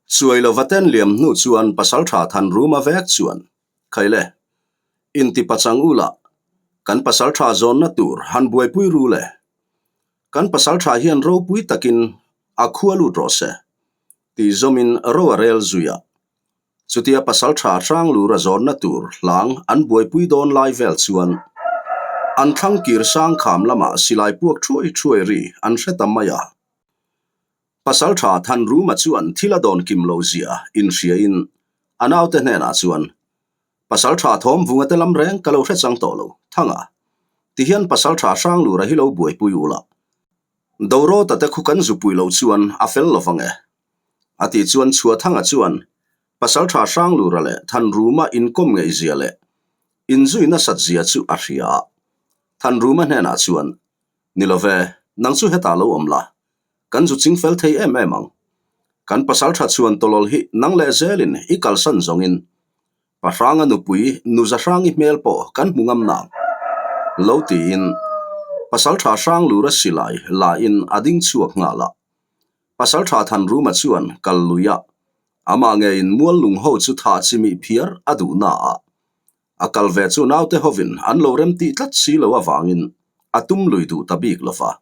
Chuai lova ten liam hnu chuan pasaltha Thanruma vek chuan, Khaile, inti pachang u lah, kan pasaltha zawnna tur han buaipui ru le. Kan pasaltha hian ropui takin a khua lut rawh se, tih zawmin ro a rel zui a. Chutia pasaltha Hranglura zawnna tur hlang an buaipui dawn lai vel chuan an thlang kir sang kham lamah silai puak thuai thuai ri an hre ta mai a. Pasaltha Thanruma chuan thil a dawn kim lo zia inhriain a naute hnenah chuan, Pasaltha Thawmvunga te lam reng ka lo hre chang tawh lo, Thanga, tihian Pasaltha Hranglura hi lo buaipui u la. Dorawta te khu kan zupui lo chuan a fel lo vang e. A tih chuan Chhuathanga chuan Pasaltha Hranglura leh Thanruma inkawm ngeihzia leh inzui nasat zia chu a hria a. Thanruma hnenah chuan, Ni lo ve, nang chu hetah lo awm la, kan zu ching fel thei em em ang. Kan pasaltha chhuan tawlawl hi nang leh zelin i kalsan zawngin Pahranga nupui Nuza Hrangi hmel pawh kan hmu ngam nang. Lo tiin Pasaltha Hranglura silai la in a ding chhuak nghal a. Pasaltha Thanruma chuan kal lui a, amah ngeiin mual lung ho chu thah chimih phiar a duh na a. A kal ve chu naute hovin an lo rem tih tlat si lo avangin a tum lui duh ta bik lova.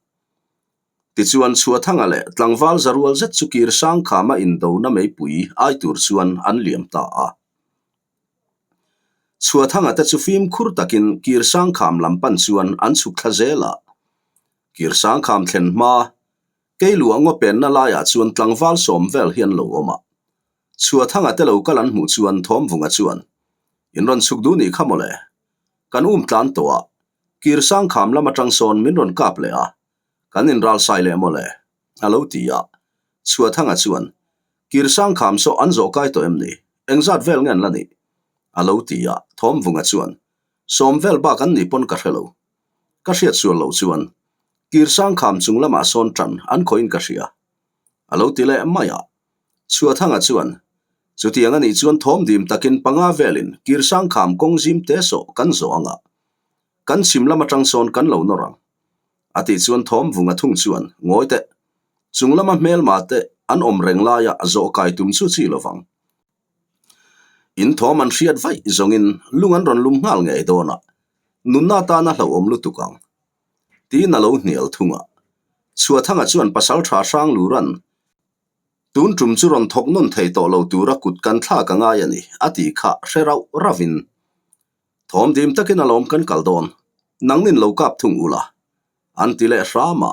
Tichuan Chhuathanga leh tlangval zarual zet chu kir Sangkhama indona meipui ai tur chuan an liam ta a. Chhuathanga te chu fimkhur takin kir Sangkham lam pan chuan an chhuk thla zel a. Kir Sangkham thlen hma, Keiluah ngaw penna laiah chuan tlangval sawm vel hi an lo awm a. Chhuathanga te lo kal an hmuh chuan Thawmvunga chuan, In rawn chhuk duh nih kha mawle. Kan um tlan tawh a, kir Sangkham lam atang sawn min rawn kap leh a, kan inralsai leh mawle, a lo ti a. Chhuathanga chuan, Kir Sangkham saw an zawh kai tawh em ni? Engzat vel nge an la nih? a lo ti a. Thawmvunga chuan, Sawm vel bak an nih pawn ka hre lo. Ka hriat sual loh chuan, Kir Sangkham chung lamah sawn tan an khawihin ka hria, a lo ti leh mai a. Chhuathanga chuan, Chutiang a nih chuan thawm dim takin panga velin Kirsangkham kawng zim te sawh kan zawh ang a, kan chhim lam atang sawn kan lo nawr ang. A tih chuan thawm vunga thung chuan, Ngawi teh, chung lama hmelma te an awm reng laia zawh kai tum chu chi lovang. In thawm an hriat vaih zawngin lung an rawn lum nghal ngei dawn a, nunna atana hlauhawm lutuk ang. Tiin a lo hnial thung a. Chhuathanga chuan Pasaltha Hranglura'n, Tun tum chu rawn thawk nawn thei tawh lo tura kut kan thlak a ngai a ni, a tih kha hre rauh rauhin, Thawm dim takin alawm kan kal dawn, nangnin lo kap thung ula, an ti leh hram a.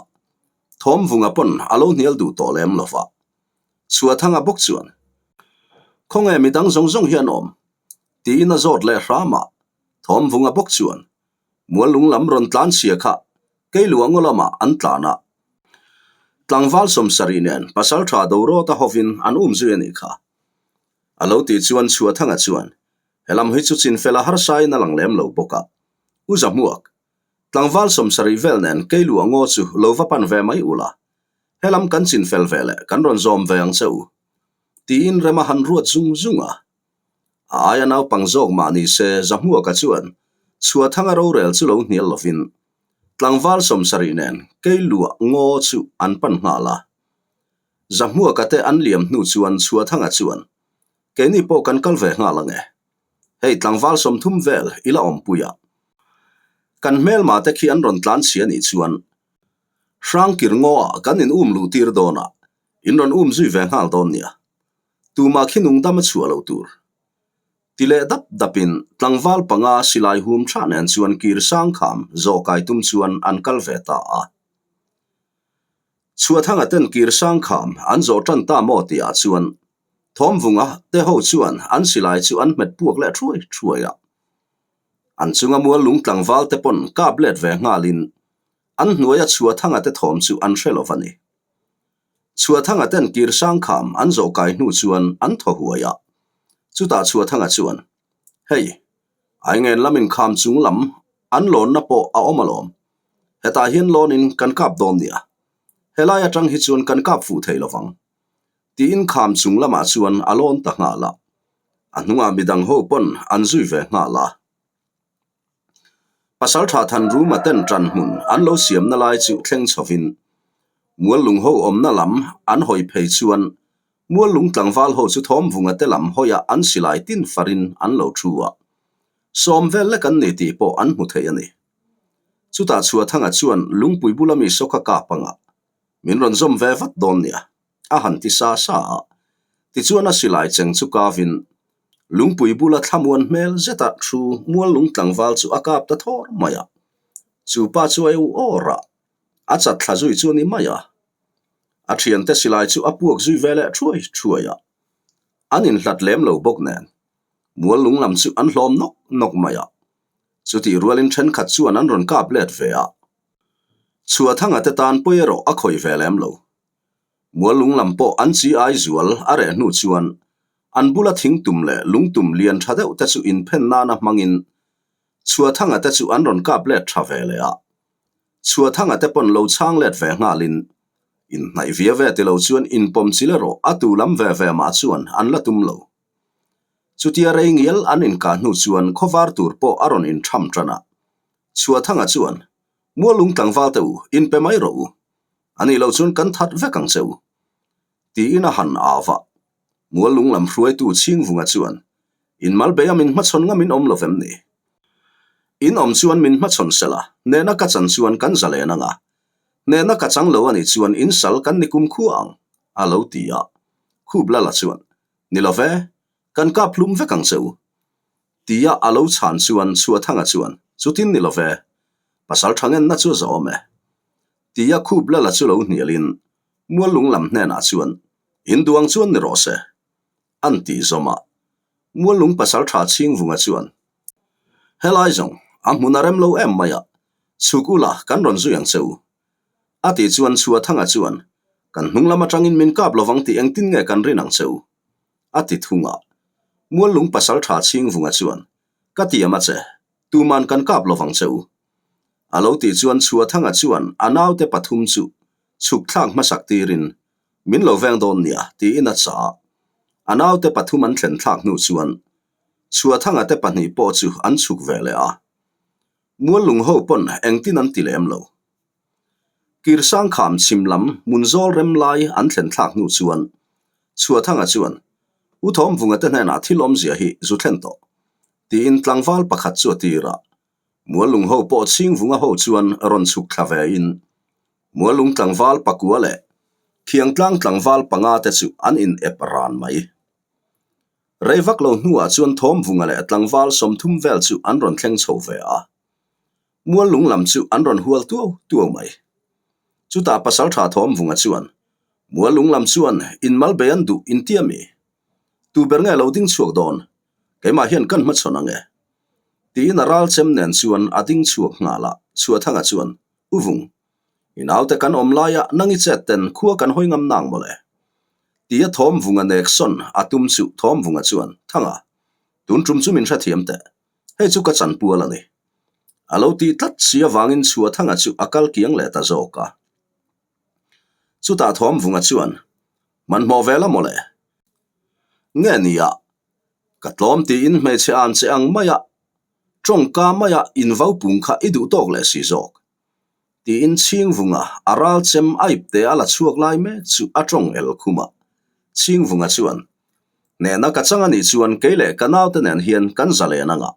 Thawm vunga pawn a lo hnial duh tawh lem lo va. Chhuathanga bawk chuan, Khawnge midang zawng zawng hi an awm? tiin a zawt leh hram a. Thawm vunga bawk chuan, Muallung lam rawn tlan chhia kha Keiluah ngaw lamah an tlan a. Tlangval sawmsarih nen Pasaltha Dorawta hovin an um zui a nih kha. A lo tih chuan Chhuathanga chuan, Helam hi chu chinfel a harsain a lang lem lo bawk a. U Zahmuak, tlangval sawmsarih vel nen Keiluah ngaw chu lo va pan ve mai ula. Helam kan chinfel ve leh kan rawn zawm ve ang che u. Tiin rem a han ruat zung zung a. A aia naupang zawk mah ni se Zahmuaka chuan Chhuathanga rorel chu lo hnial lovin tlangval sawmsarih nen Keiluah ngaw chu an pan nghal a. Zahmuaka te an liam hnu chuan Chhuathanga chuan, Keini pawh kan kal ve nghal ang e. Hei tlangval 30 vel i la awmpui a. Kan hmelma te khi an rawn tlan chhia nih chuan Hrangkir ngaw-ah kan in um luh tir dawn a, in rawn um zui ve nghal dawn nia. Tumah khi nungdam a chhuah lo tur. Ti leh dap dapin tlangval panga silai hum tha nen chuan kir sang kham zawhkai tum chuan an kal ve ta a. Chhuathanga ten kir sang kham an zawh tan ta maw tihah chuan Thawmvunga te ho chuan an silai chu an hmet puak leh thuai thuai a. An chunga mual lung tlangval te pawn kap let ve nghalin an hnuaia Chhuathanga te thawm chu an hre lo va ni. Chhuathanga ten kir sangkham an zawh kai hnu chuan an thaw huai a. Chutah Chhuathanga chuan, Hei, Aingen lamin kham chung lam an lawnna pawh a awm alawm. Hetah hian lawnin kan kap dawn nia. Helai atang hi chuan kan kap fuh thei lovang. Tiin kham chung lamah chuan a lawn ta nghal a. A hnungah midang ho pawn an zui ve nghal a. Pasaltha Thanruma ten tan hmun an lo siamna lai chu thleng chhovin Muallung ho awmna lam an hawi phei chuan Muallung tlangval ho chu Thawmvunga te lam hawiah an silai tin farin an lo thu a. Sawm vel lek an ni tih pawh an hmu thei a ni. Chutah Chhuathanga chuan lungpui bula mi sawka kap anga min rawn zawm ve vat dawn nia, a han ti sa sa a. Tichuan a silai cheng chu kavin lungpui bula thlamuan hmel zeta thu Muallung tlangval chu a kap ta thawr mai a. Chu pa chu a eu awr a, a chat thla zui chu a ni mai a. A thiante silai chu a puak zui ve leh thuai thuai a, an inhlat lem lo bawk nen mual lung lam chu an hlawm nawk nawk mai a, chutih rualin thenkhat chuan an rawn kap let ve a, Chhuathanga te tan pawi erawh a khawih ve lem lo. Mual lung lam pawh an chi ai zual a reh hnu chuan an bula thingtum leh lungtum lian tha deuh te chu inphen nana hmangin Chhuathanga te chu an rawn kap let tha ve leh a, Chhuathanga te pawn lo chhang let ve nghalin, inhnaih via ve ti lo chuan inpawm chil erawh a tu lam ve ve mah chuan an la tum lo. Chutia rei ngial an inkah hnu chuan khawvar tur pawh a rawn intham tan a. Chhuathanga chuan, Mualung tlangval te u, inpe mai rawh u. A nih loh chuan kan that vek ang che u. Tiin a han au a. Muallung lam hruaitu Chhingvunga chuan, In malbeia min hmachhawn ngam in awm lo vem ni? In awm chuan min hmachhawn sel a, hnehna ka chan chuan kan zalen ang a, hnehna ka chang lo a nih chuan in sal kan ni kum khua ang, a lo ti a. Khup Lala chuan, Ni lo ve, kan kap hlum vek ang che u. Tia a lo chhan chuan Chhuathanga chuan, Chutin ni lo ve, pasal tha ngenna chu a zawm e. Tia Khup Lala chu lo hnialin Muallung lam hnenah chuan, In duang chuan ni rawh se, an tih zawm a. Muallung pasal tha Chhingvunga chuan, Helai zawng, a hmun a rem lo em mai a, chhuk ula kan rawn zui ang che u. A tih chuan Chhuathanga chuan, Kan hnung lam atangin min kap lovang tih engtin nge kan rin ang che u? a ti thung a. Muallung pasal tha Chhingvunga chuan, Ka tiam a che, tuman kan kap lovang che u. A lo tih chuan Chhuathanga chuan a naute pathum chu chhuk thlak hmasak tirin Min lo veng dawn nia, tiin a chah a. A naute pathum an thlen thlak hnu chuan Chhuathanga te pahnih pawh chu an chhuk ve leh a. Muallung ho pawn engtin an ti lem lo. Kirsangkham chhim lam hmun zawl rem lai an thlen thlak hnu chuan Chhuathanga chuan U Thawmvunga te hnenah thil awmzia hi zu thlen tawh, tiin tlangval pakhat chu a tir a. Muallung ho pawh Chhingvunga ho chuan rawn chhuk thla ve in Muallung tlangval pakua leh Khiangtlang tlangval panga te chu an in ep ran mai. Rei vak lo hnuah chuan Thawmvunga leh tlangval 30 vel chu an rawn thleng chho ve a. Muallung lam chu an rawn hual tuau tuau mai. Chutah Pasaltha Thawmvunga chuan, Muallung lam chuan in malbei an duh in tia mi? Tu ber nge lo ding chhuak dawn? Keimah hian kan hmachhawn ang e. Tiin a ral chem nen chuan a ding chhuak nghal a, Chhuathanga chuan, U Vung, i naute kan awm laia nang i chet ten khua kan hawi ngam nang mawle. Tia Thawmvunga nek sawn a tum chu Thawmvunga chuan, Thanga, tun tum chu min hrethiam teh. Hei chu ka chanpual a ni. A lo tih tlat si avangin Chhuathanga chu a kal kiang leh ta zawk a. Chutah Thawmvunga chuan, Hmanhmawh ve la mawle. Nge nia, ka tlawm tiin hmeichhe an che ang maia tawngka maia invo pung kha i duh tawk leh si zawk. Tiin Chhingvunga a ral chem aip te a la chhuak lai mek chu a tawng el khum a. Chhingvunga chuan, Hnehna ka chang anih chuan kei leh ka naute nen hian kan zalen anga.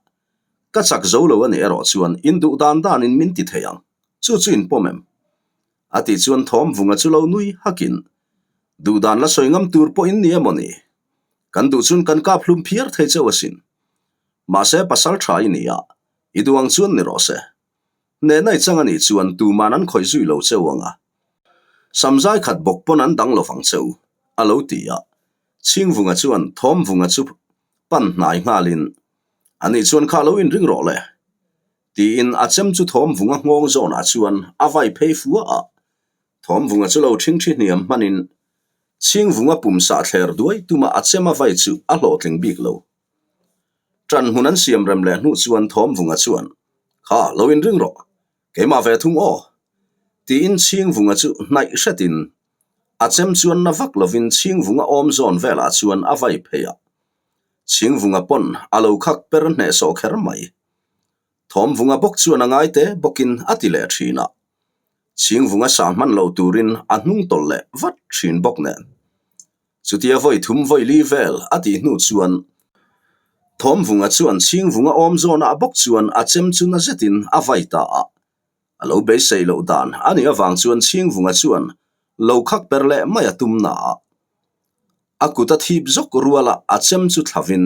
Ka chak zo lo anih erawh chuan in duh dan danin min ti thei ang. Chu chu in pawm em? A tih chuan Thawmvunga chu lo nui hakin, Duhdan la sawi ngam tur pawh in ni emaw ni? Kan duh chuan kan kap hlum phiar thei cheu asin. Mahse pasal tha i ni a, i duh ang chuan ni rawh se. Hnehna i chang anih chuan tuman an khawih zui lo cheu ang a. Samzai khat bawk pawn an dang lovang cheu, a lo ti a. Chhingvunga chuan Thawmvunga chu pan hnai nghalin, Anih chuan kha lo inring rawh le. Tiin a chem chu Thawmvunga nghawng zawnah chuan a vai phei fua a. Thawmvunga chu lo ṭhingṭhi hniam hmanin Chhingvunga pum sah thler duai tuma a chem a vai chu a hlawhtling bik lo. Ṭan hmun an siam rem leh hnu chuan Thawmvunga chuan, Kha, lo inring rawh. Keimah ve thung aw. Tiin Chhingvunga chu hnaih hretin a chem chuan na vak lovin Chhingvunga awm zawn velah chuan a vai phei a. Chhingvunga pawn a lo khak per hnehsawh kher mai. Thawmvunga bawk chuan a ngai te bawkin a ti leh thin a. Chhingvunga sah hman lo turin a hnung tawlh leh vat thin bawk nen. Chutia vawi thum vawi li vel a tih hnu chuan Thawmvunga chuan Chhingvunga awm zawnah bawk chuan a chem chu na zetin a vai ta a. A lo beisei loh dan a nih avang chuan Chhingvunga chuan lo khak per leh mai a tum na a. A kut a thip zawk ruala a chem chu thlavin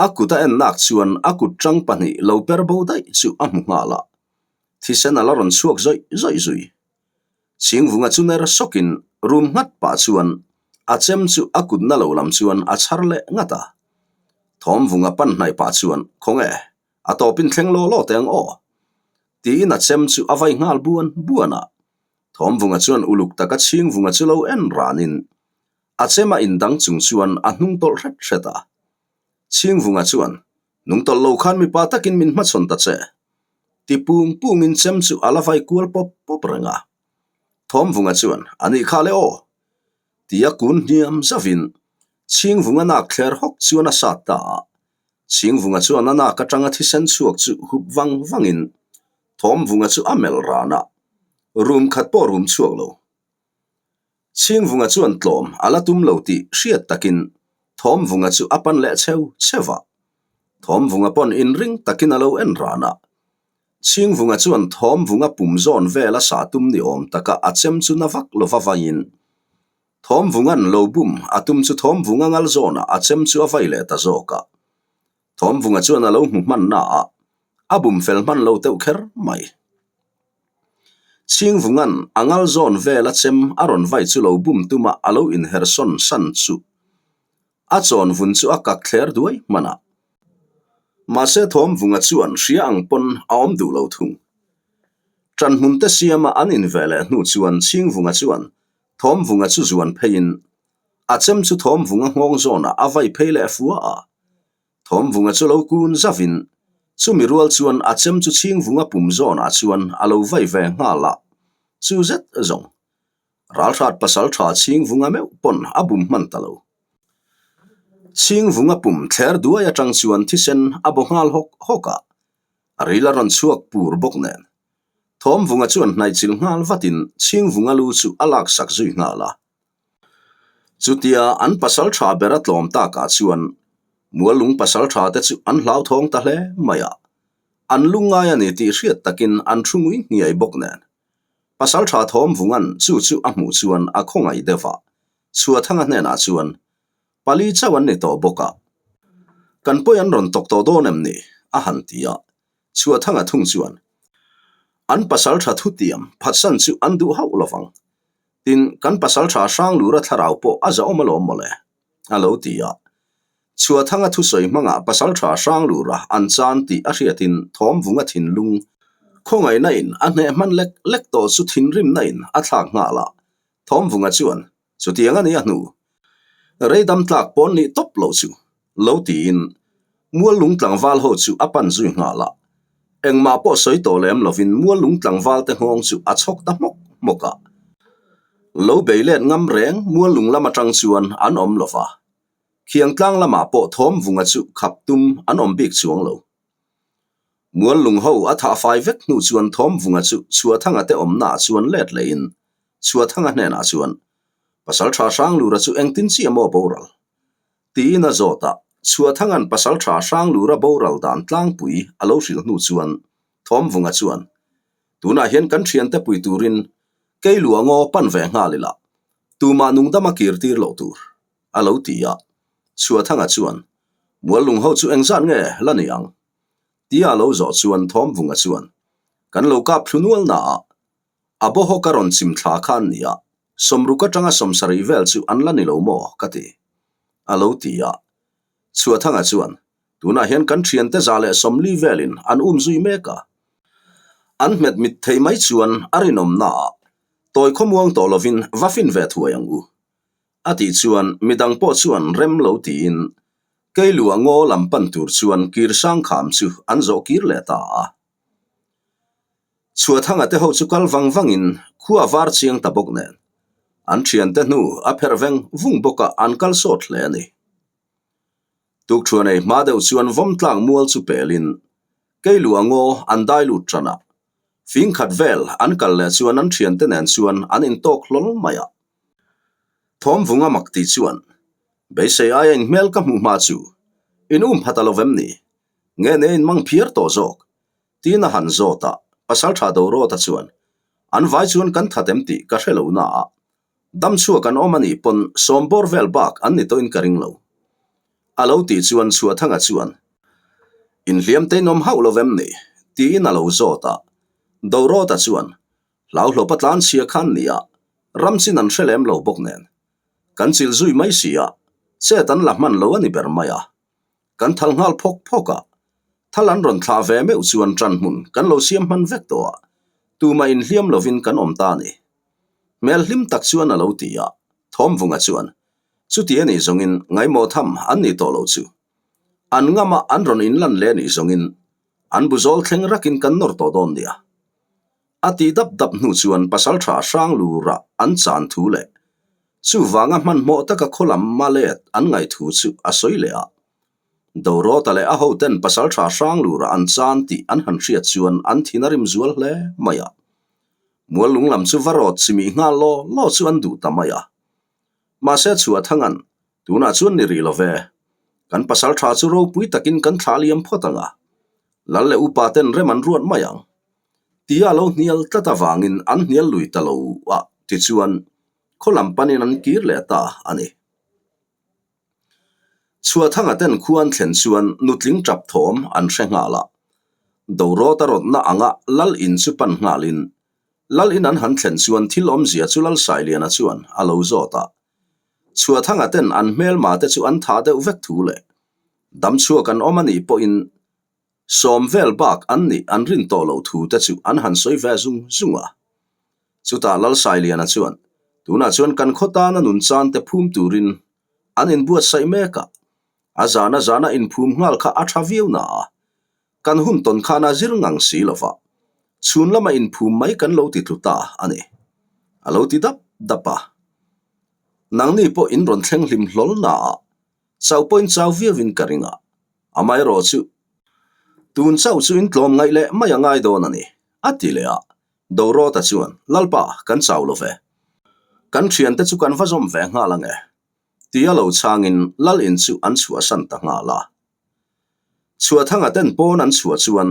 a kut a ennak chuan a kut tang pahnih lo per bo daih chu a hmu nghal a. Thisen a la rawn chhuak zawih zawih zui. Chhingvunga chu ner sawkin rum nghat pah chuan a chem chu a kut na lo lam chuan a chhar leh ngat a. Thawmvunga pan hnaih pah chuan, Khawnge, a tawpin thleng law law teh ang aw? Tiin a chem chu a vai nghal buan buan a. Thawmvunga chuan uluk taka Chhingvunga chu lo en ranin a chem a indang chung chuan a hnung tawlh hret hret a. Chhingvunga chuan, Nung tawlh lo khan mipa takin min hmachhawn ta che. Ti pung pungin chem chu a la vai kual pawp pawp reng a. Thawmvunga chuan, A nih kha le aw! Tia kun hniam zavin Chhingvunga nak thler hawk chuan a sat ta a. Chhingvunga chuan a nak atanga thisen chhuak chu hup vang vangin Thawmvunga chu a melh ran a, room khat pawh room chhuak lo. Chhingvunga chuan tlawm a la tum lo tih hriat takin Thawmvunga chu a pan leh cheu cheu a. Thawmvunga pawn inring takin a lo en ran a. Chhingvunga chuan Thawmvunga pum zawn vel a sah tum ni awm taka a chem chu na vak lova vaiin Thawmvunga'n lo bum a tum chu Thawmvunga ngal zawnah a chem chu a vai leh ta zawk a. Thawmvunga chuan a lo hmu hman na a, a bum fel hman lo teuh kher mai. Chhingvunga'n a ngal zawn vel a chem a rawn vai chu lo bum tuma a lo inhersawn san chu a chawn vun chu a kak thler duai hman a. Mahse Thawmvunga chuan hria ang pawn a awm duh lo thung. Ṭanhmun te siama an inve leh hnu chuan Chhingvunga chuan Thawmvunga chu zuan pheiin a chem chu Thawmvunga nghawng zawnah a vai phei leh fua a. Thawmvunga chu lo kun zavin chumi rual chuan a chem chu Chhingvunga pum zawnah chuan a lo vai ve nghal a, chu zet zawng. Ralhrat pasal tha Chhingvunga meuh pawn a bum hman ta lo. Chhingvunga pum thler duai atang chuan thisen a baw nghal hawk hawk a, a ril a rawn chhuak pur bawk nen. Thawmvunga chuan hnaihchilh nghal vatin Chhingvunga lu chu a laksak zui nghal a. Chutia an pasal tha ber a tlawm takah chuan Muallung pasal tha te chu an hlauthawng ta hle mai a, an lungngai a ni tih hriat takin an thu ngui hniai bawk nen. Pasal tha Thawmvunga'n chu chu a hmuh chuan a khawngaih deuh a, Chhuathanga hnenah chuan, Pali chauh an ni tawh bawk a, kan pawi an rawn tawk tawh dawn em ni? a han ti a. Chhuathanga thung chuan, An pasal tha thutiam phatsan chu an duh hauh lovang. Tin, kan pasal tha Hranglura thlarau pawh a zahawm alawm mawle, a lo ti a. Chhuathanga thusawi hmangah pasal tha Hranglura an chan tih a hriatin Thawmvunga thinlung khawngaihna in a hneh hman lek lek tawh chu thinrimna in a thlak nghal a. Thawmvunga chuan, Chutiang a ni a hnu. Rei dam tlak pawn nih tawp loh chu lo tiin Muallung tlangval ho chu a pan zui nghal a. Engmah pawh sawi tawh lem lovin Muallung tlangval te nghawng chu a chhawk ta hmawk hmawk a. Lo bei let ngam reng Muallung lam atang chuan an awm lo va. Khiangtlang lamah pawh Thawmvunga chu khap tum an awm bik chuang lo. Muallung ho a thah fai vek hnu chuan Thawmvunga chu Chhuathanga te awmnaah chuan let lehin Chhuathanga hnenah chuan, Pasalṭha Hranglura chu engtin chiah maw boral? Tiin a zawt a, Chhuathanga'n Pasalṭha Hranglura boral dan tlangpui a lo hrilh hnu chuan Thawmvunga chuan, Tunah hian kan ṭhiante pui turin kei lua ngaw pan ve nghal ila, tumah nungdama kir tir loh tur, a lo ti a. Chhuathanga chuan, Muallung ho chu engzat nge la ni ang? Tia a lo zawh chuan Thawmvunga chuan, Kan lo kap thlu nual naah, A bawhawk a rawn chim thla kha an ni a, sawmruk atanga sawmsarih vel chu an la ni lo maw? ka ti. A lo ti a. Chhuathanga chuan, Tunah hian kan thiante za leh sawmli velin an um zui mek a. An hmet mit thei mai chuan a rinawmna ah tawi khawmuang tawh lovin va fin ve thuai ang u. A tih chuan midang pawh chuan rem lo tiin Keilua ngaw lam pan tur chuan Kirsangkham chu an zawh kir leh ta a. Chhuathanga te ho chu kal vang vangin khua var chiang ta bawk nen an thiante hnu a pherh veng vung bawk a an kal sawt hle a ni. Tukthuan ei hma deuh chuan vawmtlang mual chu pelin Keilua ngaw an dai lut tan a, fing khat vel an kal leh chuan an thiante nen chuan an intawk hlawl mai a. Thawmvunga mak tih chuan, Beisei aia in hmel ka hmuh hma chu in um phat a lo vem ni? Nge ne in mang phiar tawh zawk? Tiin a han zawt a, Pasaltha Dorawta chuan, An vai chuan kan that em tih ka hre lo na a, dam chhuak an awm a nih pawn sawmbawr vel bak an ni tawhin ka ring lo. A lo tih chuan Chhuahthanga chuan, Inhliam te in awm hauh lo vem ni? Tiin a lo zawt a, Dorawta chuan, Hlauhlawpa tlanchhia khan nia, ram chin an hre lem lo bawk nen. Kan chil zui mai si a, chet an la hman lo a ni ber mai a. Kan thal nghal phawk phawk a, thal an rawn thlah ve meuh chuan ṭan hmun kan lo siam hman vek tawh a, tumah inhliam lovin kan awm ta a ni. Hmel hlim tak chuan a lo ti a, Thawmvunga chuan, Chuti a nih zawngin ngaimawh tham an nih tawh lo chu. An ngama an rawn inlan leh a nih zawngin an bu zawl thleng rakin kan nawr tawh dawn nia. A tih dap dap hnu chuan pasaltha Hranglura an chan thu leh chuvanga hmanhmawh taka khaw lam a let an ngaih thu chu a sawi leh a. Dorawta leh a hoten pasaltha Hranglura an chan tih an han hriat chuan an thin a rim zual hle mai a. Muallung lam chu va rawt chimih nghal law law chu an duh ta mai a. Mahse Chhuahthanga'n, Tunah chuan ni rih lo ve. Kan pasaltha chu ropui takin kan thlah liam phawt ang a. Lal leh upa ten rem an ruat mai ang. Tia lo hnial tlat avangin an hnial lui ta lo a tichuan khaw lam panin an kir leh ta a ni. Chhuahthanga ten khua an thlen chuan nutling tap thawm an hre nghal a. Dorawta rawtna anga lal in chu pan nghalin lal in an han thlen chuan thil awmzia chu Lal Sailiana chuan a lo zawt a. Chhuahthanga ten an hmelma te chu an tha deuh vek thu leh damchhuak an awm a nih pawhin Sawm vel bak an nih an rin tawh loh thu te chu an han sawi ve zung zung a. Chutah Lalsailiana chuan, Tunah chuan kan khaw tana nun chan te phum turin an inbuatsaih mek a, a zana zana inphum nghal kha a tha viau na a, kan hun tawn khan a zir ngang si lo va, chhun lama inphum mai kan lo ti tlu ta a ni, a lo ti dap dap a. Nangni pawh in rawn thleng hlim hlawl na a, Chau pawhin chau viauin ka ring a, amaherawh chu tun chauh chu in tlawm ngaih leh mai a ngai dawn a ni, a ti leh a. Dorawta chuan, Lalpa, kan chau lo ve. Kan thiante chu kan va zawm ve nghal ang e, tia lo chhangin Lal in chu an chhuahsan ta nghal a. Chhuahthanga ten pawn an chhuah chuan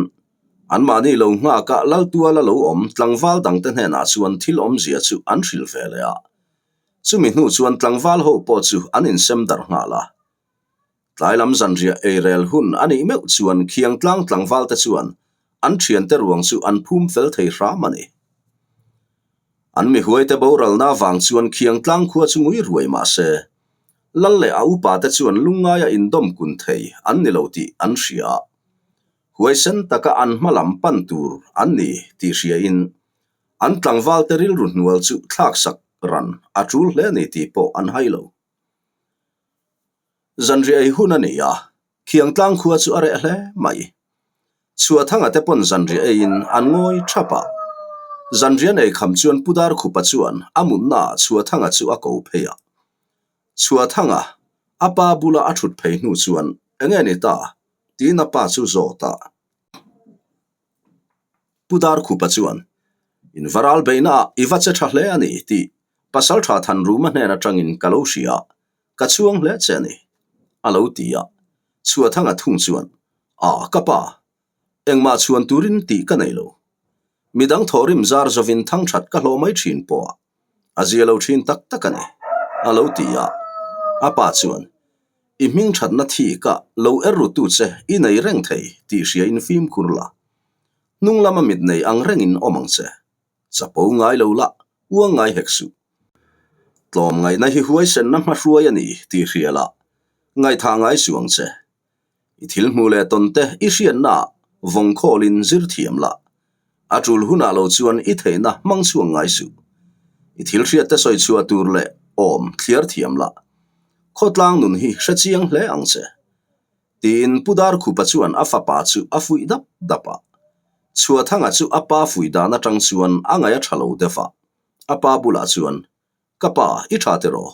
anmahni lo nghaka Lal tuala lo awm tlangval dangte hnenah chuan thil awmzia chu an hrilh ve leh a. Chumi hnu chuan tlangval ho pawh chu an insem darh nghal a. Tlai lam zanriah eirel hun a nih meuh chuan khiangtlang tlangvalte chuan an thiante ruang chu an phum fel thei hram a ni. An mihuaite boralna avang chuan khiangtlang khua chu ngui ruai mah se, Lal leh a upate chuan lungngaia indawm kun thei an ni lo tih an hria a. Huaisen taka an hma lam pan tur an ni tih hriain An tlangvalte rilru hnual chu thlaksak ran a tul hle a ni tih pawh an hai lo. Zanriah ei hun a ni a, Khiangtlang khua chu a reh hle mai. Chhuahthanga te pawn zanriah eiin an ngawi thap a. Zanriah nei kham chuan Pu Darkhupa chuan a mutnaah Chhuahthanga chu a ko phei a. Chhuahthanga a pa bula a thut phei hnu chuan enge ni ta tiin a pa chu zawt a. Pu Darkhupa chuan, In va ral beihna ah i va che tha hle a ni tih Pasaltha Thanruma hnen atangin ka lo hria a, ka chhuang hle che a ni, a lo ti a. Chhuahthanga thung chuan, A, ka pa, engmah chhuan turin tih ka nei lo. Midang thawhrim zar zovin thangthat ka hlawh mai thin pawh a, A zia lo thin tak tak a ni, a lo ti a. A pa chuan, I hming thatna thi ka lo er rutu che i nei reng thei tih hria in fimkhur la. Hnung lama mit nei ang rengin awm ang che. Chapo ngai lo la, uang ngai hek suh. Tlawm ngaihna hi huaisenna hmahruai a ni tih hria la, ngaihthah ngai suh ang che. I thil hmuh leh tawn te i hriatna ah vawng khawlin zir thiam la. A tul hunah lo chuan i theihna hmang chhuak ngai suh. I thil hriat te sawi chhuah tur leh awm thliar thiam la. Khawtlang nun hi hre chiang hle ang che. Tiin Pu Darkhupa chuan a fapa chu a fuih dap dap a. Chhuahthanga chu a pa fuih dan atang chuan a ngaih a tha lo deuh a. A pa bulah chuan Ka pa, i tha tiraw?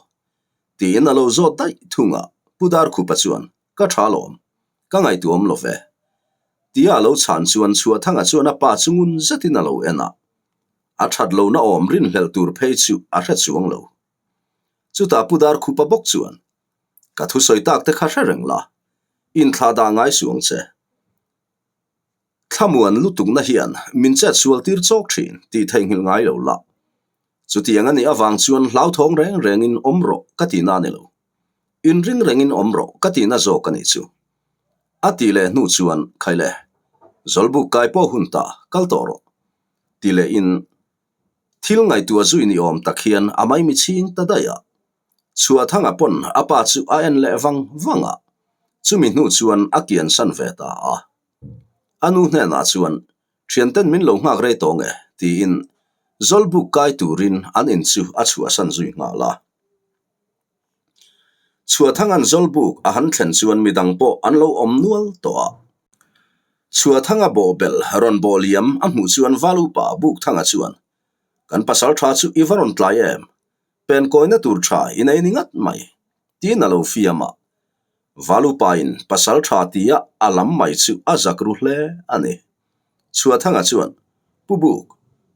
Tiin a lo zawt daih thung a, Pu Darkhupa chuan, Ka tha lawm, ka ngaihtuam lo ve. Tia a lo chhan chuan Chhuahthanga chuan a pa chu ngun zetin a lo en a, a that lohna awm rinhlelh tur phei chu a hre chuang lo. Chutah Pu Darkhupa bawk chuan, Ka thusawi tak te kha hre reng la, inthlah dah ngai suh ang che. Thlamuan lutukna hian min chet sual tir chawk thin tih theihnghilh ngai lo la. Chutiang a nih avang chuan hlauthawng reng rengin awm rawh ka tihna a ni lo. Inring rengin awm rawh ka tihna zawk a nih chu. A tih leh hnu chuan, Khaile, Zawlbuk kai pawh hun ta, kal tawh rawh. Ti lehin thil ngaihtuah zui ni awm tak hian a maimi chhing ta daih a. Chhuahthanga pawn a pa chu a en leh vang vang a, chumi hnu chuan a kiansan ve ta a. A nu hnenah chuan, Thianten min lo nghak rei tawng e, tiin Zawlbuk kai turin an in chu a chhuahsan zui nghal a. Chhuahthanga'n Zawlbuk a han thlen chuan midang pawh an lo awm nual tawh a. Chhuahthanga bawhbel rawn bawh liam a hmuh chuan Valupa Bukthanga chuan, Kan pasal tha chu i va rawn tlai em? Penkawina tur tha i nei ni ngat mai, tiin a lo fiam a. Valupain pasal tha tia a lam mai chu a zak ru hle a ni. Chhuahthanga chuan, Pu Buk,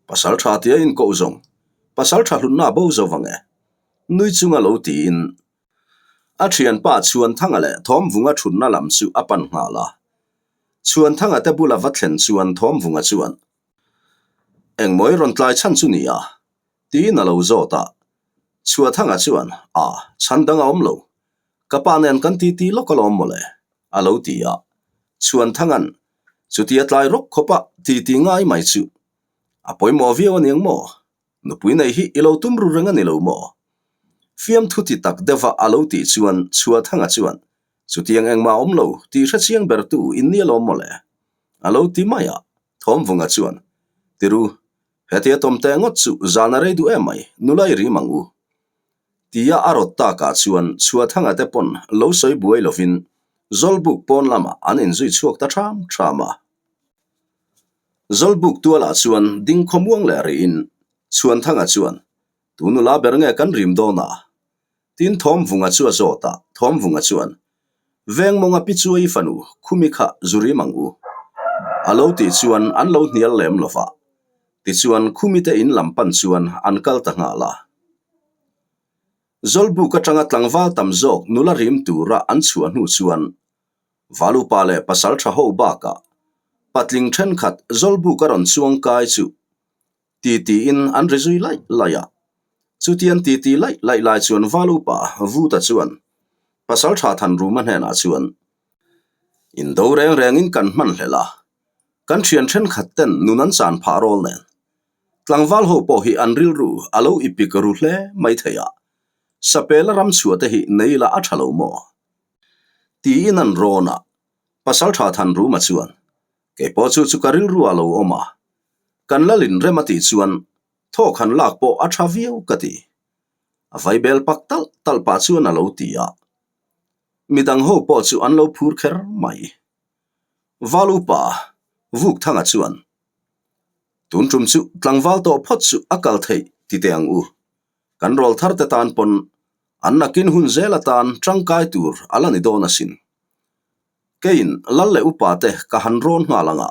pasal tha tia inkoh zawng, pasal tha hlutna bo zo vang e, nui chunga lo tiin a thianpa Chhuanthanga leh Thawmvunga thutna lam chu a pan nghal a. Chhuanthanga te bula va thlen chuan Thawmvunga chuan, Engmaw i rawn tlai chhan chu nia? Tiin a lo zawt a. Chhuahthanga chuan, A, chhan dang a awm lo. Ka pa nen kan titi lawk alawm mawle, a lo ti a. Chhuanthanga'n, Chutia tlai rawk khawpa titi ngai mai chu a pawimawh viau aniang maw? Nupui nei hi i lo tum ru reng a ni lo maw? Fiamthu ti tak deuha a lo tih chuan Chhuahthanga chuan, Chutiang engmah a awm lo tih hrechiang bertu in ni alawm mawle, a lo ti mai a. Thawmvunga chuan, Tiru, Hetia tawm teh ngawt chu zan a rei duh em mai, nula i rim ang u. Tia a rawt takah chuan Chhuahthanga te pawn lo sawi buai lovin Zawlbuk pawn lamah an inzui chhuak ta ṭham ṭham a. Zawlbuk tualah chuan ding khawmuang leh rihin Chhuanthanga chuan, Tu nula ber nge kan rim dawn a? Tin Thawmvunga chu a zawt a, Thawmvunga chuan, Vengmawnga pi chu i fanu, khumi kha zu rim ang u. A lo tih chuan an lo hnial lem lo va. Tichuan khumi te in lam pan chuan an kal ta nghal a. Zawlbuk atanga tlangval tam zawk nula rim tura an chhuah hnu chuan Valupa leh pasaltha ho bakah patling thenkhat Zawlbuk a rawn chuang kai chu Ti-tiin an ri zui laih laih a. Chutiang ti-ti laih laih lai chuan Val upa Vuta chuan Pasalṭha Thanruma hnenah chuan, Indo reng rengin kan hman hlel a, kan ṭhian ṭhenkhat ten nun an chan phah rawl nen. Tlangval ho pawh hi an rilru a lo ipik ru hle mai thei a, Sapela ram chhuah te hi nei ila a ṭha lo maw? Tiin an rawn a, Pasalṭha Thanruma chuan, Kei pawh chu chu ka rilru a lo awm a, kan lalin rem a tih chuan thawk han lak pawh a tha viau ka ti. A vaibel pak talh talh pah chuan a lo ti a. Midang ho pawh chu an lo phur kher mai. Val upa Vukthanga chuan, Tun tum chu tlangval tawh phawt chu a kal theih ti teh ang u. Kan rawl thar te tan pawn an nakin hun zel atan tangkai tur a la ni dawn asin. Keiin lal leh upa te ka han rawn nghal ang a,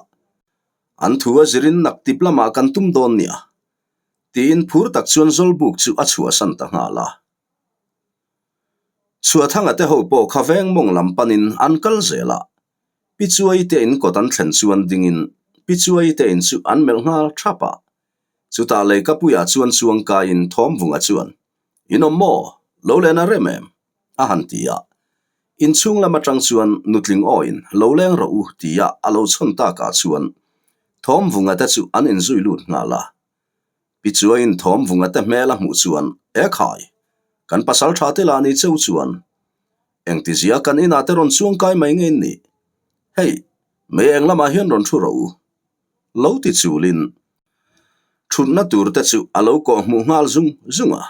an thu a zirin nak tip lamah kan tum dawn nia, tiin phur tak chuan Zawlbuk chu a chhuahsan ta nghal a. Chhuahthanga te ho pawh kha veng mawng lam panin an kal zel a, Pi Chuai te in kawt an thlen chuan dingin Pi Chuai te in chu an melh nghal thap a. Chutah Leikapuiah chuan chuangkaiin Thawmvunga chuan, In awm maw? Lo len a rem em? a han ti a. Inchhung lam atang chuan nutling awiin lo leng rawh u tia a lo chhawn takah chuan Thawmvunga te chu an inzui lut nghal a. Pi Chuaiin Thawmvunga te hmel a hmuh chuan E khai! Kan pasal tha te lah ni cheu chuan engtizia kan inah te rawn chuang kai mai nge in nih? Hei, mei eng lamah hian rawn thu rawh u. Lo ti chulin thutna tur te chu a lo kawh hmuh nghal zung zung a.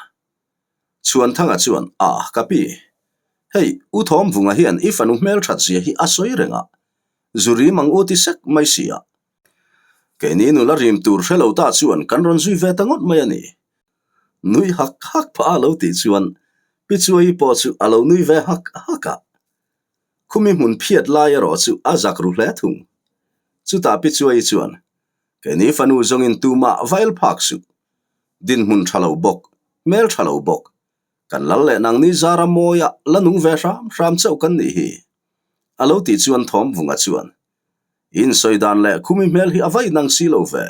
Chhuanthanga chuan, A, ka pi. Hei, U Thawmvunga hian i fanu hmelthat zia hi a sawi reng a, zu rim ang u ti sek mai si a. Keini nula rim tur hre lo ta chuan kan rawn zui ve ta ngawt mai a ni. Nui hak hak phah a lo tih chuan Pi Chuaii pawh chu a lo nui ve hak hak a. Khumi hmun phiat lai erawh chu a zak ru hle thung. Chutah Pi Chuaii chuan, Keini fanu zawngin tumah va el phak suh. Dinhmun tha lo bawk, hmel tha lo bawk. Kan lal leh nangni zara mawia la nung ve hram hram chauh kan nih hi. A lo tih chuan Thawmvunga chuan, In sawi dan leh khumi hmel hi a va inang si lo ve.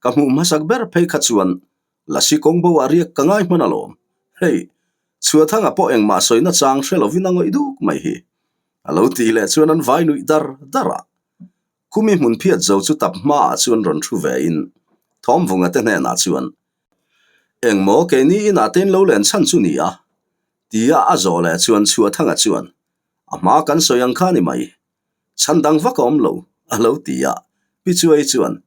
Ka hmuh hmasak ber phei kha chuan Lasi kawng bo ah riak ka ngai hman alawm. Hei, Chhuathanga pawh engmah sawina chang hre lovin a ngawih duk mai hi. A lo tih leh chuan an vai nuih dar dar a. Khumi hmun phiat zo chu tap hmaah chuan rawn thu ve in Thawmvunga te hnenah chuan, Engmaw keini inah te in lo len chhan chu ni a? Tia a zawh leh chuan Chhuathanga chuan, A hma kan sawi ang kha ni mai. Chhan dang vak a awm lo, a lo ti a. Pi Chuai chuan,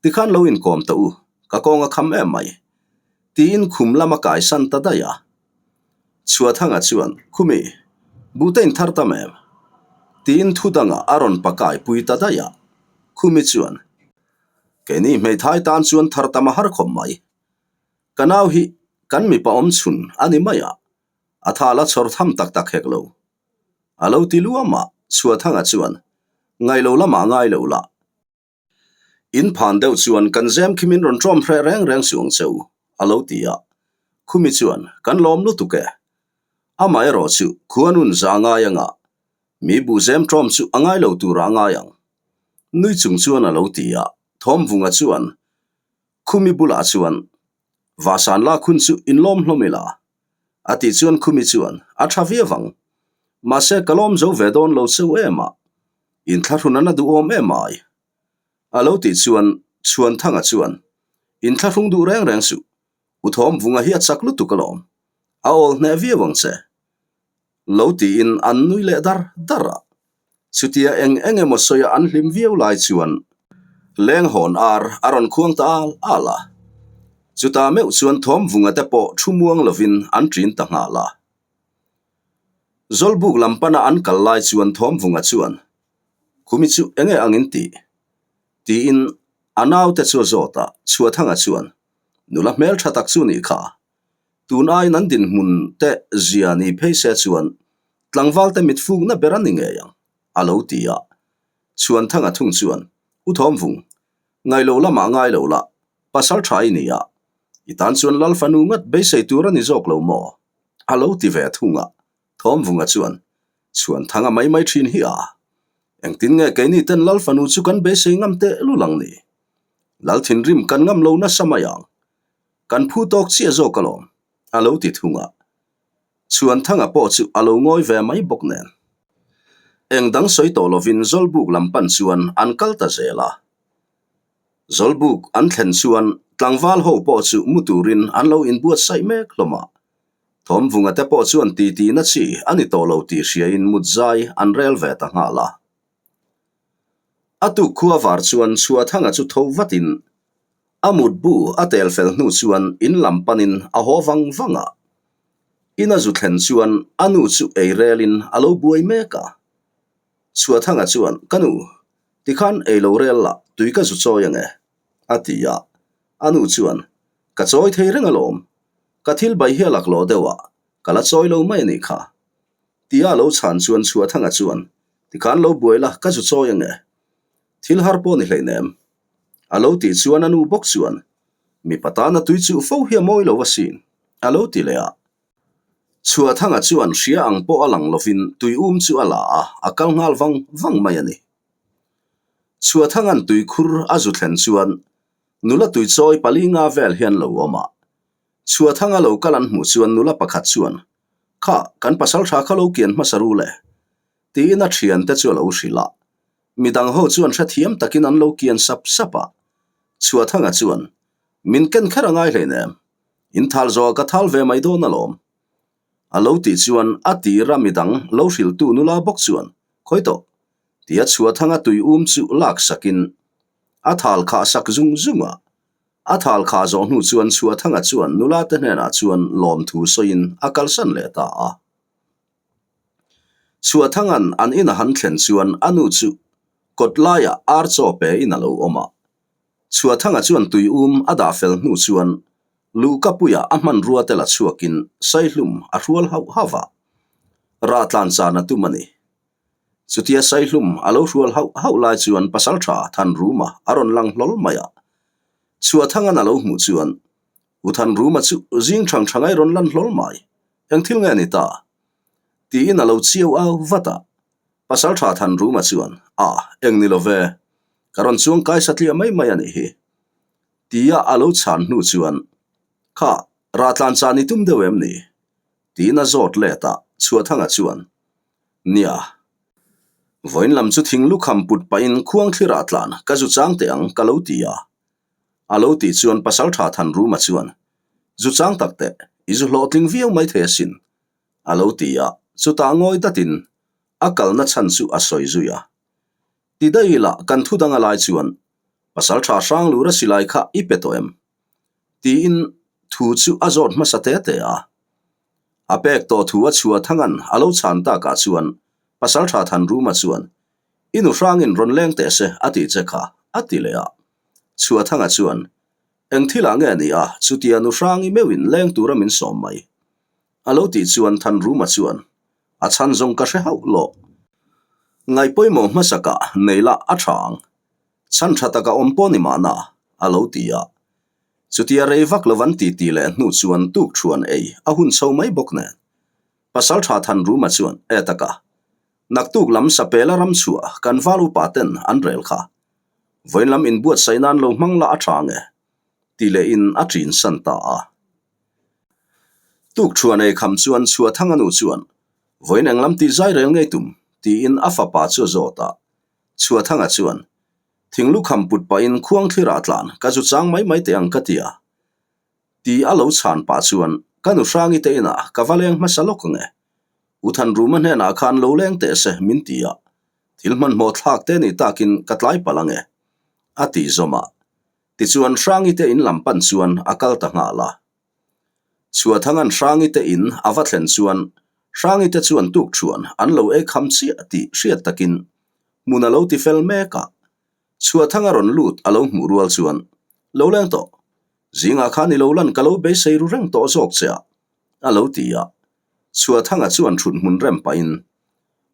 Tikhan lo inkawm ta u, ka kawng a kham em mai. Tiin khum lam a kaisan ta daih a. Chhuathanga chuan, Khumi, buhte in thar tam em? Tiin thu dangah a rawn pakai pui ta daih a. Khumi chuan, Keini hmeithai tan chuan thar tam a har khawp mai. Ka nau hi kan mipa awm chhun a ni mai a, a tha la chhawr tham tak tak hek lo. A lo ti luam a, Chhuathanga chuan, Ngaih lo lamah ngai lo la. In phan deuh chuan kan zem khi min rawn ṭawm hreh reng reng suh ang che u, a lo ti a. Khumi chuan, Kan lawm lutuk e. Amaherawh chu khuanun za ngai anga mi buh zem ṭawm chu a ngai lo turah a ngai ang. Nui chung chuan a lo ti a, Thawmvunga chuan Khumi bulah chuan, Vasan lak hun chu in lawm hlawm ila. A tih chuan Khumi chuan, A tha viau ang. Mahse, ka lawm zo ve dawn lo cheu em a. Inthlahrun an a duhawm em ai. A lo tih chuan Chhuanthanga chuan, Inthlahrung duh reng reng suh. U Thawmvunga hi a chak lutuk alawm. A awl hneh viau ang che. Lo tiin an nui leh dar dar a. Chutia eng eng emaw sawia an hlim viau lai chuan Lenghawn ar a rawn khuang ta al al a. Chutah meuh chuan Thawmvunga te pawh thu muang lovin an ṭin ta nghal a. Zawlbuk lam pana an kal lai chuan Thawmvunga chuan, Khumi chu enge ang in tih? tiin a naute chu a zawt a, Chhuathanga chuan, Nula hmelṭha tak chu nih kha. Tun aiin an dinhmun te zia ni phei se chuan tlangval te mit fukna ber a ni ngei ang, a lo ti a. Chhuanthanga thung chuan, U Thawmvung, ngailo lamah ngai lo la, pasal tha i ni a, i tan chuan Lal fanu ngat beisei tur a ni zawk lo maw? a lo ti ve thung a. Thawmvunga chuan, Chhuanthanga mai mai thin hi a, engtin nge keini ten Lal fanu chu kan beisei ngam teh lul ang ni? Lal thinrim kan ngam lo nasa mai ang. Kan phu tawk chiah zawk alawm, a lo ti thung a. Chhuanthanga pawh chu a lo ngawi ve mai bawk nen. Eng dang sawi tawh lovin Zawlbuk lam pan chuan an kal ta zel a. Zawlbuk an thlen chuan tlangval ho pawh chu mu turin an lo inbuatsaih mek hlawm a. Thawmvunga te pawh chuan titi na chi a ni tawh lo tih hriain mut zai an rel ve ta nghal a. A tuk khua var chuan Chhuathanga chu tho vatin a mut bu a tel fel hnu chuan in lam panin a haw vang vang a. In a zu thlen chuan a nu chu ei relin a lo buai mek a. Chhuathanga chuan, Ka nu, tikhan ei lo rel la, tui ka zu chawi ange, a ti a. A nu chuan, Ka chawi thei reng alawm, ka thil bai hi a laklawh deuh a, ka la chawi lo mai a nih kha. Tia a lo chhan chuan Chhuathanga chuan, Tikhan lo buai la, ka zu chawi ange. Thil har pawh ni hleinem. A lo tih chuan a nu bawk chuan, Mipa tana tui chuh fo hi a mawi lo asin, a lo ti leh a. Chhuathanga chuan hria ang pawh a lang lovin tui um chu a la a, a kal nghal vang vang mai a ni. Chhuathanga'n tui khur a zu thlen chuan nula tui chawi pali nga vel hian lo awm a. Chhuathanga lo kal an hmuh chuan nula pakhat chuan, Kha, kan pasal tha kha lo kian hmasa ru le, tiin a thiante chu a lo hrilh a. Midang ho chuan hrethiam takin an lo kian sap sap a. Chhuathanga chuan, Min ken kher a ngai hleinem, in thal zawhah ka thal ve mai dawn alawm. A lo tih chuan a tira midang lo hrilhtu nula bawk chuan, Khawi tawh, tia Chhuathanga tui um chu lak sakin a thal khah sak zung zung a. A thal khah zawh hnu chuan Chhuathanga chuan nula te hnenah chuan lawmthu sawiin a kalsan leh ta a. Chhuathanga'n an ina han thlen chuan a nu chu kawt laiah ar chaw pe in a lo awm a. Chhuathanga chuan tui um a dah fel hnu chuan luhkapuiah a hmanrua te la chhuakin saihlum a hrual hauh hauh a, rah tlan chan a tum a ni. Chutia saihlum a lo hrual hauh hauh lai chuan pasaltha Thanruma a rawn lang hlawl mai a. Chhuathanga'n a lo hmuh chuan U Thanruma chu zing thang thangai rawn lan hlawl mai. Eng thil nge ni ta? Tiin a lo chiau au vat a. Pasalṭha Thanruma chuan, A, eng ni lo ve. Ka rawn chuang kai satliah mai mai a nih hi. Tia a lo chhan hnu chuan, Kha, rahtlan chan i tum deuh em ni? Tiin a zawt let a, Chhuahthanga chuan, Nia. Vawiin lam chu thing lukham put pahin khuang thli rahtlan ka zu chang teh ang ka lo ti a. A lo tih chuan Pasalṭha Thanruma chuan, Zu chang tak teh, i zu hlawhtling viau mai thei asin. A lo ti a, chutah ngawi datin a kalna chhan chu a sawi zui a. Ti daih ila kan thu dang a lai chuan Pasalṭha Hranglura silai kha i pe tawh em? Tiin thu chu a zawt hmasa te te a. A pek tawh thu a chhuah thangan a lo chhan takah chuan Pasalṭha Thanruma chuan I nu hrangin rawn leng teh se a tih che kha a ti leh a. Chhuahthanga chuan Eng thilah nge ni a chutia nu hrangi meuhin leng tura min sawm mai? A lo tih chuan Thanruma chuan A chhan zawng ka hre hauh lo. Ngaihpawimawh hmasakah nei lah a tha ang. Chhan tha taka awm pawh ni mahna, a lo ti a. Chutia rei vak lo an ti ti leh hnu chuan tuk thuan ei a hun chho mai bawk nen. Pasaltha Thanruma chuan, E taka, naktuk lam Sapela ram chhuah kan val upa ten an rel kha. Vawiin lam inbuatsaih nan lo hmang lah a tha nge? Ti lehin a ṭin san ta a. Tuk thuan ei kham chuan Chhuahthanga nu chuan, Vawiin englam tih zai rel ngei tum? tiin a fapa chu a zawt a. Chhuahthanga chuan, Thing lukham put pahin khuang thlirah tlan ka zu chang mai mai teh ang ka ti a. Ti a lo chhan pah chuan, Ka nu Hrangi te inah ka va leng hmasa lawk ang e. U Thanruma hnenah khan lo leng teh se min ti a. Thil hmanhmawh thlak te ni takin ka tlai palh ang e. A tih zawm a. Tichuan Hrangi te in lam pan chuan a kal ta nghal a. Chhuathanga'n Hrangi te in a va thlen chuan Hrangi te chuan tuk thuan an lo ei kham chiah tih hriat takin hmun a lo ti fel mek a. Chhuathanga rawn lut a lo hmuh rual chuan, Lo leng tawh. Zingah khan i lo lan ka lo beisei ru reng tawh zawk che a, a lo ti a. Chhuathanga chuan thut hmun rem pahin,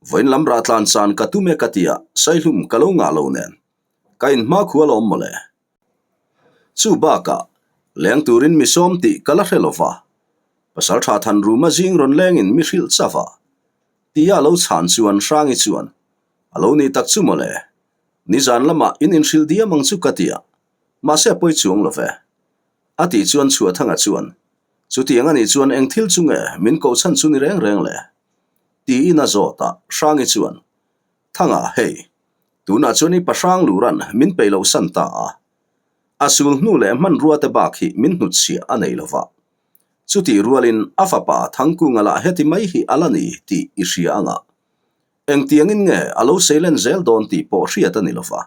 Vawiin lam rah tlan chan ka tum e ka ti a, Saihlum ka lo ngah lo nen. Ka inhma khu alawm mawle. Chu bakah, leng turin mi sawm tih ka la hre lo va. Pasaltha Thanruma zing rawn lengin mi hrilh chauh a. Tia lo chhan chuan Hrangi chuan, A lo nih tak chu mawle. Nizan lamah in inhrilh diam ang chu ka ti a, mahse a pawi chuang lo ve. A tih chuan Chhuahthanga chuan, Chutiang a nih chuan eng thil chu nge min koh chhan chu ni reng reng le? Tiin a zawt a, Hrangi chuan, Thanga, hei, tunah chuan i pahrang luran min peih loh san ta a. A sul hnu leh hmanrua te bak hi min hnutchhiah a nei lo va. Chutih rualin a fapa Thangkunga lah heti mai hi a la ni tih i hria anga. Engtiangin nge a lo seilen zel dawn tih pawh hriat a ni lo va.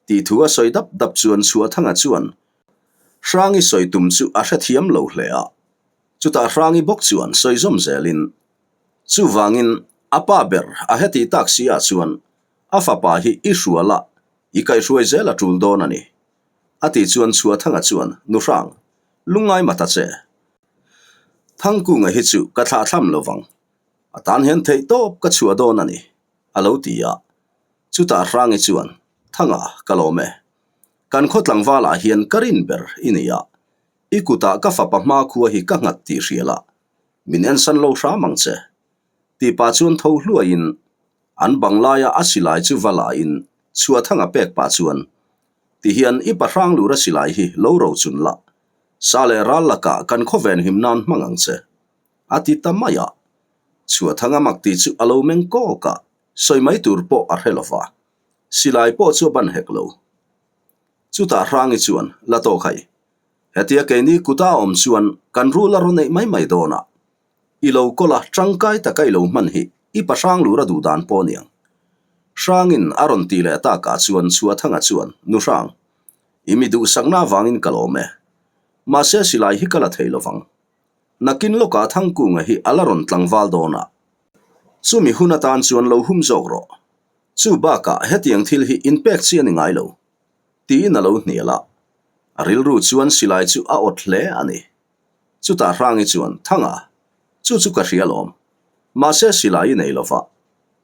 Tih thu a sawi dap dap chuan Chhuahthanga chuan Hrangi sawi tum chu a hrethiam lo hle a. Chutah Hrangi bawk chuan sawi zawm zelin, Chuvangin a pa ber a heti tak si ah chuan a fapa hi i hrual a, i kaihhruai zel a tul dawn a ni. A tih chuan Chhuahthanga chuan, Nu Hrang, lungngai ma ta che. Thangkunga hi chu ka thlahthlam lo vang. A tan hian theih tawp ka chhuah dawn a ni, a lo ti a. Chutah Hrangi chuan, Thanga, ka lawm e. Kan khaw tlangvalah hian ka rin ber i ni a. I kutah ka fapa hmakhua hi ka nghat tih hria la, min ensan lo hram ang che. Tih pah chuan tho hluaiin an bang laia a silai chu va lain Chhuahthanga pek pah chuan, Tihian i pahrang lura silai hi lo rochun la, sa leh ral lakah kan khawven him nan hmang ang che. A ti ta mai a. Chhuahthanga mak tih chu a lo meng kawk a, sawi mai tur pawh a hre lo va. Silai pawh chu a ban hek lo. Chutah Hrangi chuan, La tawk hai. Hetia keini kuta a awm chuan kan rul a rawn neih mai mai dawn a. I lo kawl a, tangkai taka i lo hman hi i pa hrang lura duh dan pawh aniang. Hrangin a rawn tih leh takah chuan Chhuahthanga chuan, Nu Hrang, i mi duhsakna avangin ka lawm e. Mahse silai hi ka la thei lovang. Nakin lawkah Thangkunga hi a la rawn tlangval dawn a. Chumi hun atan chuan lo hum zawk rawh. Chu bakah hetiang thil hi inpek chi a ni ngai lo, tiin a lo hnial a. A rilru chuan silai chu a awt hle a ni. Chutah Hrangi chuan, Thanga, chu chu ka hria lawm. Mahse silai i nei lo va.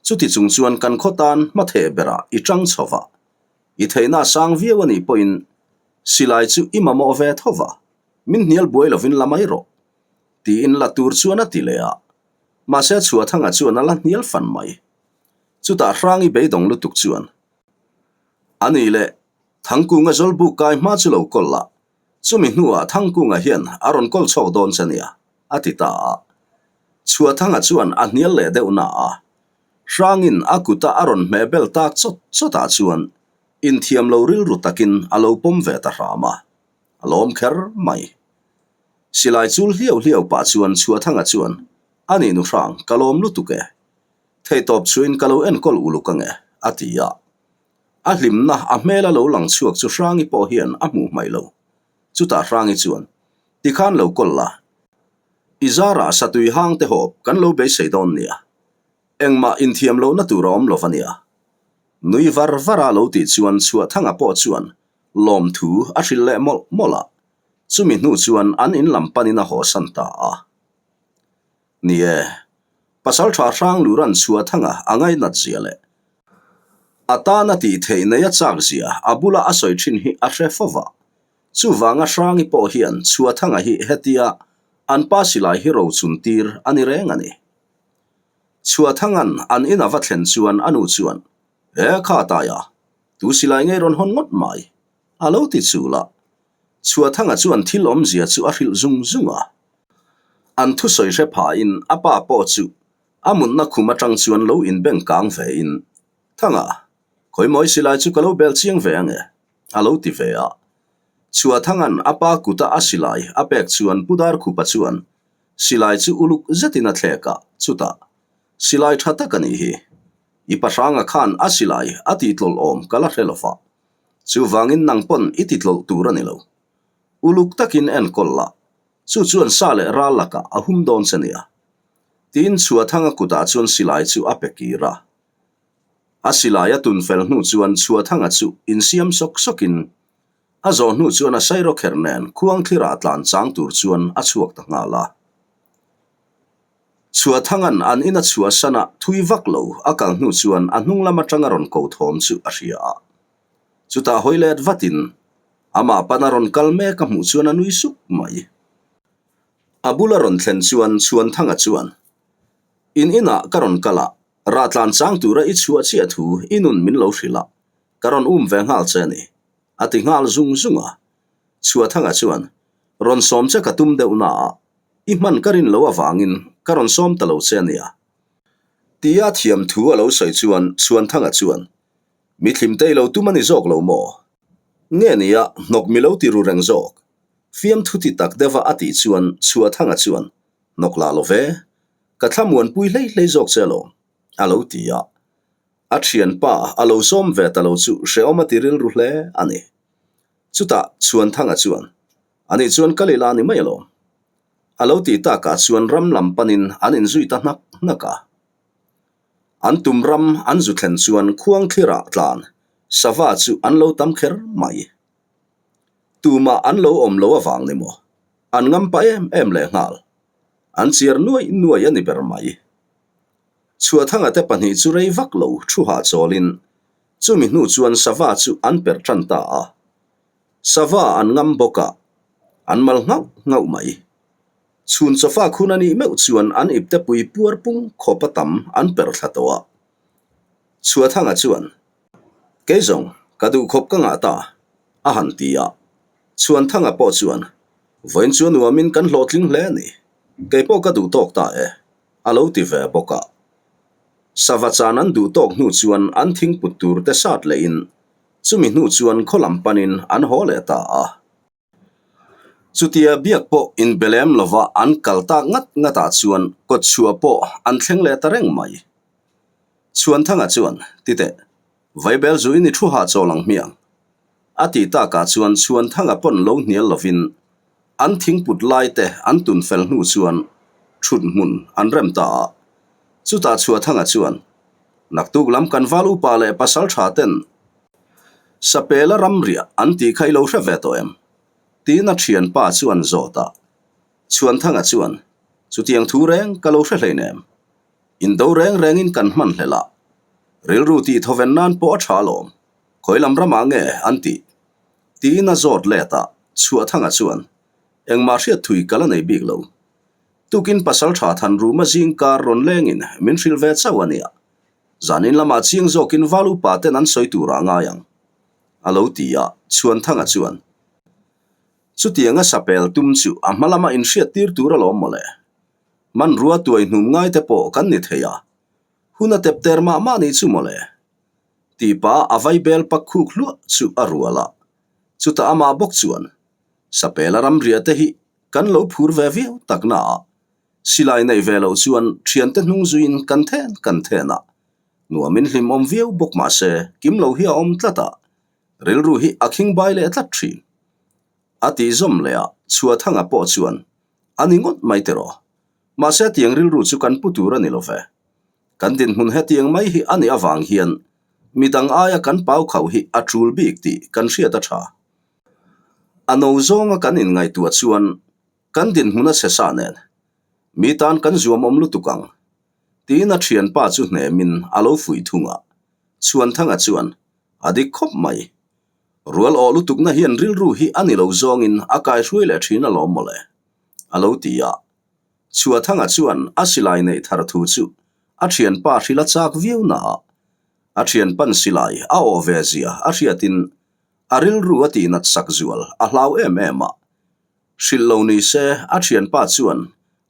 Chuti chung chuan kan khaw tan hmatheh berah i tang chho va. I theihna a sang viau a nih pawhin silai chu i mamawh ve tho va, min hnial buai lovin la mai rawh. Tiin la tur chuan a ti leh a. Mahse Chhuahthanga chuan a la hnial fan mai. Chutah Hrangi beidawng lutuk chuan, A ni le, Thangkunga zawlbuk kai hma chu lo kawl la, chumi hnuah Thangkunga hian a rawn kawl chhawk dawn che nia, a ti ta a. Chhuahthanga chuan a hnial leh deuh na a. Hrangin a kuta a rawn hmeh bel tak chawt chawtah chuan inthiam lo rilru takin a lo pawm ve ta hram a. A lawm kher mai. Silai chul hliau hliau pah chuan Chhuahthanga chuan, A nih nu hrang, ka lawm lutuk e. Theihtawp chuin ka lo enkawl uluk ange, a ti a. A hlimna a hmel a lo lang chhuak chu Hrangi pawh hian a hmuh hmaih lo. Chutah Hrangi chuan, Tikhan lo kawl la. I zarah satui hang te hawp kan lo beisei dawn nia. Engmah inthiam lohna tur a awm lo va nia. Nui var var a lo tih chuan Chhuahthanga pawh chuan lawmthu a hrilh leh mawlh mawlh a. Chumi hnu chuan an in lam panin a hawsan ta a. Ni e, Pasalṭha Hrangluran Chhuahthanga a ngainat zia leh a tana tih theih nei a chak zia a bula a sawi ṭhin hi a hre fo va. Chuvanga Hrangi pawh hian Chhuahthanga hi hetia an pa silai hi rochun tir a ni reng a ni. Chhuahthanga'n an in a va thlen chuan a nu chuan, E kha Taia, tu silai ngei rawn hawn ngawt mai? a lo ti chul a. Chhuahthanga chuan thil awmzia chu a hrilh zung zung a. An thusawi hre phahin a pa pawh chu a mutna khum atang chuan lo inbeng kang vein, Thanga, khawimawi silai chu ka lo bel chiang ve ange, a lo ti ve a. Chhuahthanga'n a pa kuta a silai a pek chuan Pu Darkhupa chuan Silai chu uluk zetin a thlek a, chutah, Silai tha tak a nih hi. I pahranga khan a silai a tihtlawlh awm ka la hre lo va. Chuvangin nang pawn i titlawlh tur a ni lo. Uluk takin enkawl la, chu chuan sa leh ral lakah a hum dawn che nia. Tiin Chhuathanga kutah chuan silai chu a pe kir a. A silai a tun fel hnu chuan Chhuathanga chu insiam sawk sawkin A zawh hnu chuan a sairaw kher nen khuangthlirah tlan chang tur chuan a chhuak ta nghal a. Chhuahthanga'n an ina chhuahsan a thui vak lo a kal hnu chuan a hnung lam atanga rawn ko thawm chu a hria a. Chutah hawi let vatin amah pana rawn kal mek a hmuh chuan a nui suk mai. A bula rawn thlen chuan Chhuanthanga chuan, In inah ka rawn kal a, rah tlan chang tura i chhuah chiah thu i nun min lo hrilh a, ka rawn um ve nghal che a ni. A ti nghal zung zung a. Chhuathanga chuan, Rawn sawm che ka tum deuh na a, i hman ka rin lo avangin ka rawn sawm ta lo che a nia. Tia thiam thu a lo sawi chuan Chhuanthanga chuan, Mi thlimte i lo tum a ni zawk lo maw? Nge nia, hnawk mi lo ti ru reng zawk. Fiamthu ti tak deuha a tih chuan Chhuathanga chuan, Hnawk lah lo ve, ka thlamuanpui hlei hlei zawk che alawm, a lo ti a. A thianpa a lo sawm ve ta lo chu hrehawm a ti rilru hle a ni. Chutah Chhuanthanga chuan, Ani chuan kal ila ni mai alawm. A lo tih takah chuan ram lam panin an inzui ta hnak hnak a. An tum ram an zu thlen chuan khuangthlirah tlan sava chu an lo tam kher mai. Tumah an lo awm lo avang ni maw? An ngam pah em em lehnghal. An chiar nuai nuai a ni ber mai. Chhuahthanga te pahnih chu rei vak lo thu hahchawlin chumi hnu chuan sava chu an perh tan ta a. Sava an ngam bawk a, an mal nghauh nghauh mai. Chhun chawfa khun a nih meuh chuan an ipte pui puar pung khawpa tam an perh thla tawh a. Chhuahthanga chuan, Kei zawng, ka duh khawp ka ngah ta, a han ti a. Chhuanthanga pawh chuan, Vawiin chu nuamin kan hlawhtling hle a ni. Kei pawh ka duh tawk ta e. A lo ti ve bawk a. Sava chan an duh tawk hnu chuan an thingput tur te sat lehin chumi hnu chuan khaw lam panin an haw leh ta a. Chutia biak pawh inbe lem lova an kal tak ngat ngatah chuan kawtchhuah pawh an thleng leh ta reng mai. Chhuanthanga chuan, Titeh, Vaibel zu in i thu hahchawl ang hmiang. A tih takah chuan Chhuanthanga pawn lo hnial lovin an thingput lai te an tun fel hnu chuan thut hmun an rem ta a. Chutah Chhuathanga chuan, Naktuk lam kan val upa leh pasal tha ten Sapela ramriah an tih kha i lo hre ve tawh em? Tiin a thianpa chu an zawt a. Chhuanthanga chuan, Chutiang thu reng ka lo hre hleinem. Indo reng rengin kan hman hlel a, rilru tih thawven nan pawh a tha alawm, khawi lam ramah nge an tih? Tiin a zawt let a, Chhuahthanga chuan, Engmah hriat thui ka la nei bik lo. Tukin Pasalṭha Thanruma zingkar rawn lengin min hrilh ve chauh a nia. Zanin lamah chiang zawkin val upa ten an sawi turah ngai ang. A lo ti a, Chhuanthanga chuan, Chutianga sapel tum chu a hma lama inhriattir tur alawm mawle. Hmanrua tuai hnum ngai te pawh kan ni thei a, hun a tep ter mah mah nih chu mawle. Tih pah a vaibel pak khuk hluah chu a rual a, chutah amah bawk chuan, Sapela ramriah te hi kan lo phur ve viau tak na a, silai neih ve loh chuan thiante hnung zuiin kan then kan then a, nuamin hlim awm viau bawk mah se kim lo hi a awm tlat a, rilru hi a khing bai leh tlat thin. A tih zawm leh a, Chhuathanga pawh chuan a ni ngawt mai tiraw. Mahse tiang rilru chu kan pu tur a ni lo ve. Kan dinhmun hetiang mai hi a nih avang hian midang aia kan pau khauh hi a tul bik tih kan hriat a tha. A no zawnga kan inngaihtuah chuan kan dinhmun a chhe sa nen mi tan kan zuam awm lutuk ang tiin a thianpa chu hnemin a lo fuih thung a, Chhuanthanga chuan a dik khawp mai. Rual awh lutukna hian rilru hi a ni lo zawngin a kaihruai leh thin alawm mawle, a lo ti a. Chhuathanga chuan a silai neih thar thu chu a thianpa hrilh a chak viau na a, a thianpan silai a awh ve zia a hriatin a rilru a tihnat sak zual a hlau em em a. Hrilh lo ni se a thianpa chuan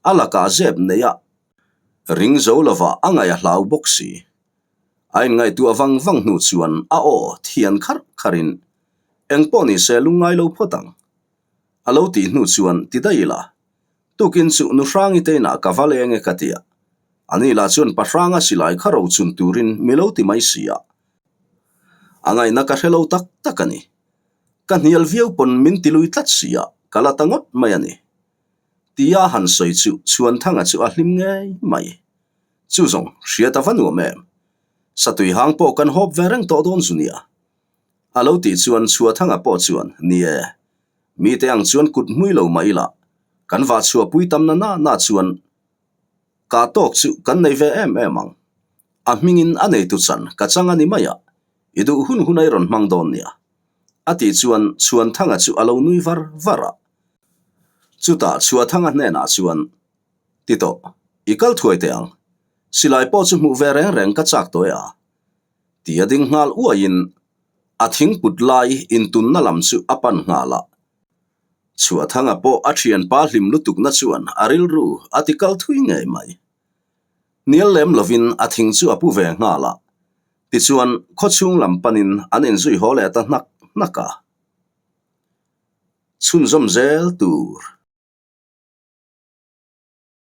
a lakah zep nei a ring zo lova a ngaih a hlau bawk si. A inngaihtuah vang vang hnu chuan a aw thian kharh kharhin, Eng pawh ni se lungngai lo phawt ang. A lo tih hnu chuan ti daih ila, Tukin chu nu Hrangi te inah ka va leng e ka ti a. Ani lah chuan pa Hranga silai kha ro chun turin mi lo ti mai si a. A ngaihna ka hre lo tak tak a ni. Ka hnial viau pawn min ti lui tlat si a, ka la ta ngawt mai a ni. Tia han sawi chu Chhuanthanga chu a hlim ngei mai. Chu zawng, hriat a va nuam em? Satui hang pawh kan hawp ve reng tawh dawn zu nia. A lo tih chuan Chhuathanga pawh chuan, Ni e, mite ang chuan kut hmui lo mah ila, kan vah chhuahpui tam na na na chuan kah tawk chu kan nei ve em em ang. A hmingin a neitu chan ka chang a ni mai a, i duh hun hun a i rawn hmang dawn nia. A tih chuan Chhuanthanga chu a lo nui var var a. Chutah Chhuathanga hnenah chuan, Ti tawh, i kal thuai teh ang. Silai pawh chu hmuh ve reng reng ka chak tawh e a. Ti a ding nghal uaiin a thingput lai intunna lam chu a pan nghal a. Chhuahthanga pawh a thianpa hlim lutukna chuan a rilru a ti kal thui ngei mai. Hnial lem lovin a thing chu a pu ve nghal a. Tichuan khawchhung lam panin an inzui haw leh ta hnak hnak a. Chhunzawm zel tur.